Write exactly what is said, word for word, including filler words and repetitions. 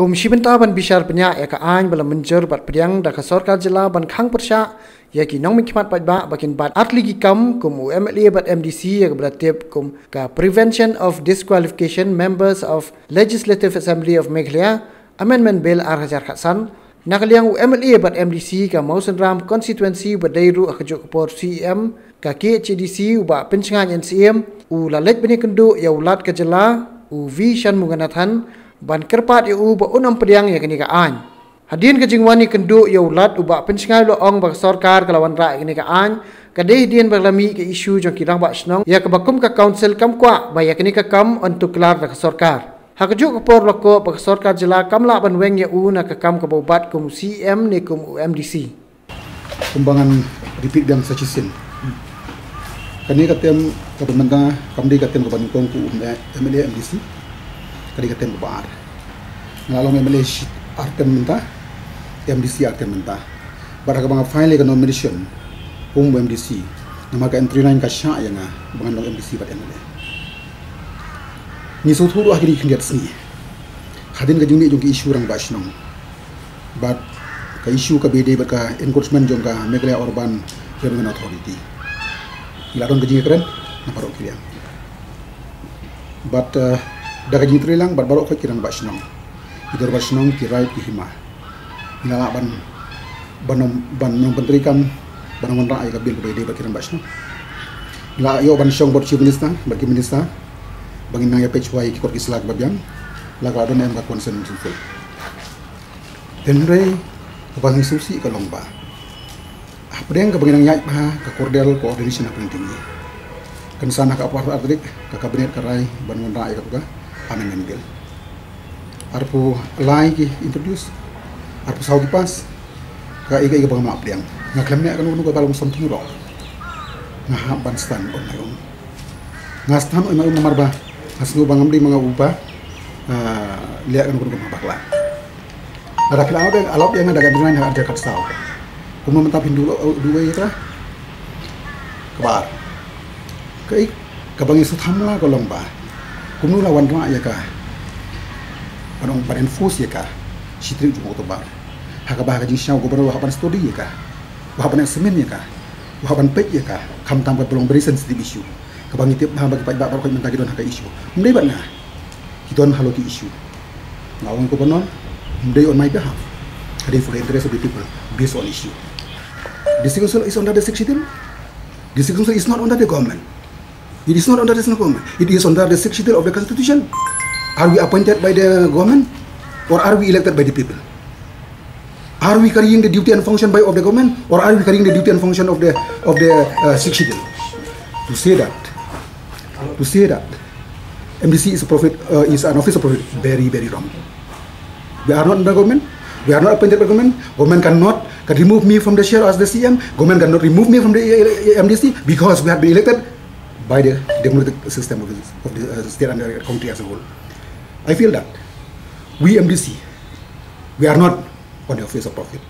Kum shi bynta ban bishar bniah ïa ka aiñ ba la mynjur bad pdiang da ka sorkar jylla ban khang pyrshah ïa ki nongmihkhmat paidbah ba kin bat artylli ki kam kum u M L A bad M D C ïa kaba la tip kum ka Prevention of Disqualification Members of Legislative Assembly of Meghalaya Amendment Bill ar hajar khatsan. Na ka liang u M L A bad M D C ka Mawsynram constituency ba dei ruh ha kajuh ka por C E M ka K H A D C u Bah Pynshngaiñ N Syiem u la leit ban ïakynduh ïa u Lat ka jylla u V Shanmuganathan ban kyrpad ïa u ba un ym pdiang ïa kane ka aiñ. Hadien ka jingwan ïakynduh ïa u Lat u Bah Pynshngaiñ u la ong ba ka sorkar ka la wanrah ïa kane ka aiñ ka dei hadien ba ka la mih ka issue jong ki rangbah shnong ïa kaba kum ka council kam kwah ba ïa kane ka kam yn tuklar da ka sorkar. Ha kajuh ka por la koh ba ka sorkar jylla kam lah ban weng ïa u na ka kam kaba u bat kum u C E M ne kum u M D C. Kumba ngan repeat biang sa shisien. Kane ka term kaba mynta kam dei ka term kaba nyngkong kum u M L A M D C. Ka dei ka term kaba ar. Nga la long M L A shi ar term mynta, M D C ar term mynta. Bad ha kaba nga file ïa ka nomination kum u M D C, namar ka entry line ka shah ïa nga ba ngan long M D C bad M L A. Ngi sngewthuh ruh ha kine ki khyndiat sngi hadien ka jingmih jong ki issue rangbah shnong bad ka issue kaba ïadei bad ka encroachment jong ka Meghalaya Urban Development Authority. Ngi la don ka jingïakren na baroh ki liang bad, eh, da ka jingtreilang bad baroh khoit ki rangbah shnong, ki dorbar shnong, ki raid, ki hima. Ngi la lah ban, ban ym, ban ym pyntreikam, ban ym wanrah ïa ka bill kaba ïadei bad ki rangbah shnong. Ngi la ïoh ban shong bad u Chief Minister bad ki Minister ba ngin nang ïa peit shuwa ïa ki kot ki sla kiba biang. La ka la don em ka consent in principle. Hynrei kaba ngi sngewsih ka long ba hapdeng kaba ngi nang ïaid bha ka cordial coordination hapdeng jong ngi, kynsan ha ka por artylli ka Cabinet ka rai ban wanrah ïa ka amendment bill. Arphew lai ki introduce, arphew saw ki pass. Kaei kaei kaba ngam lah pdiang, nga khlem leh kano kano kaba long something wrong. Nga hap ban stand on my own. Nga stand on my own namar ba nga sngew ba ngam dei ma nga uba, ah, leh kano kano kaba bakla. Lada phi la ap ïa nga da ka entry line ha ka arhajar khatsaw, kumno mynta phin duh, duh ïa ka? Kaba ar, kaei kaba ngi sngewthuh la ka long ba kumno la wanrah ïa ka, ban ong ban enforce ïa ka shi tarik jong u October, ha kaba ha ka jingshisha u Governor u hap ban study ïa ka, u hap ban examine ïa ka, u hap ban peit ïa ka, khamtam kaba long very sensitive issue kaba ngi tip ba ki paidbah baroh mynta ki don ha ka issue. Ym dei bad nga ki don halor ki issue. Nga ong ïa u Governor, ym dei on my behalf. Ka dei for the interest of the people based on issue. District Council is under the Sixth Schedule. District Council is not under the government. It is not under the central government. It is under the Sixth Schedule of the Constitution. Are we appointed by the government or are we elected by the people? Are we carrying the duty and function by, of the government, or are we carrying the duty and function of the, of the, uh, Sixth Schedule? To say that, to say that M D C is a profit, uh, is an office of profit, very, very wrong. We are not under government. We are not appointed by government. Government cannot, can remove me from the chair as the C M. Government cannot remove me from the, uh, M D C because we have been elected by the democratic system of the, of the, uh, state and the country as a whole. I feel that we M D C, we are not on the office of profit.